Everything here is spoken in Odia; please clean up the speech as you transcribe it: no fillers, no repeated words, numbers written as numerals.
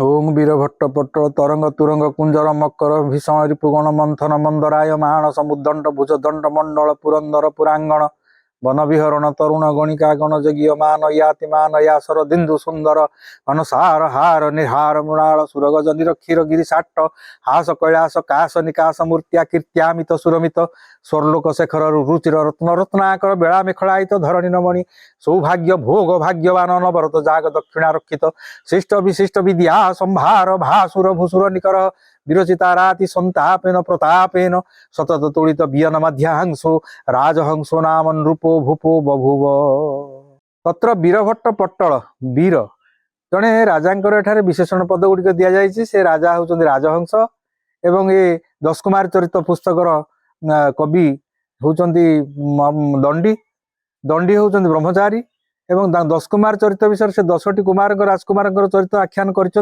ଓಂ ବୀରଭଟ୍ଟ ପଟ୍ଟଳ ତରଙ୍ଗ ତୁରଙ୍ଗ କୁଞ୍ଜର ମକର ଭୀଷଣ ରିପୁଗଣ ମନ୍ଥନ ମନ୍ଦରାୟ ମାଣ ସମୁଦଣ୍ଡ ଭୁଜଦଣ୍ଡ ମଣ୍ଡଳ ପୁରନ୍ଦର ପୁରାଙ୍ଗଣ ବନ ବିହରଣ ତରୁଣ ଗଣିକା ଗଣ ଯୋଗୀୟ ମାନ ୟାତି ମାନ ୟାସର ଦିନ୍ଦୁ ସୁନ୍ଦର ଅନୁସାର ହାର ନିହାର ମୃଣାଳ ସୁରଗଜ ନିରକ୍ଷୀର ଗିରିଶାଟ ହାସ କୈଳାସ କାଶ ନିକାଶ ମୂର୍ତ୍ତ୍ୟା କୀର୍ତ୍ୟାମିତ ସୁରମିତ ସ୍ୱର୍ଲୋକ ଶେଖର ରୁଚିର ରତ୍ନ ରତ୍ନାକର ବେଳା ମେଖଳାୟିତ ଧରଣୀ ନମଣି ସୌଭାଗ୍ୟ ଭୋଗ ଭାଗ୍ୟବାନ ନବରତ ଜାଗ ଦକ୍ଷିଣାରକ୍ଷିତ ଶିଷ୍ଟ ବିଶିଷ୍ଟ ବିଦ୍ୟା ସମ୍ଭାର ଭାସୁର ଭୂସୁର ନିକର ବିରଚିତା ରାତି ସନ୍ତାପେନ ପ୍ରତାପେନ ସତତ ତୁଳିତ ବିୟନ ମଧ୍ୟାହଂସୋ ରାଜହଂସୋ ନାମ ନୃପୋ ଭୂପୋ ବଭୁବ। ତତ୍ର ବୀରଭଟ୍ଟ ପଟ୍ଟଳ, ବୀର ଜଣେ ରାଜାଙ୍କର ଏଠାରେ ବିଶେଷଣ ପଦ ଗୁଡ଼ିକ ଦିଆଯାଇଛି। ସେ ରାଜା ହେଉଛନ୍ତି ରାଜହଂସ ଏବଂ ଏ ଦଶକୁମାର ଚରିତ ପୁସ୍ତକର କବି ହେଉଛନ୍ତି ଦଣ୍ଡି। ଦଣ୍ଡି ହେଉଛନ୍ତି ବ୍ରହ୍ମଚାରୀ ଏବଂ ଦଶକୁମାର ଚରିତ ବିଷୟରେ ସେ 10ଟି କୁମାରଙ୍କ ରାଜକୁମାରଙ୍କର ଚରିତ ଆଖ୍ୟାନ କରିଛନ୍ତି।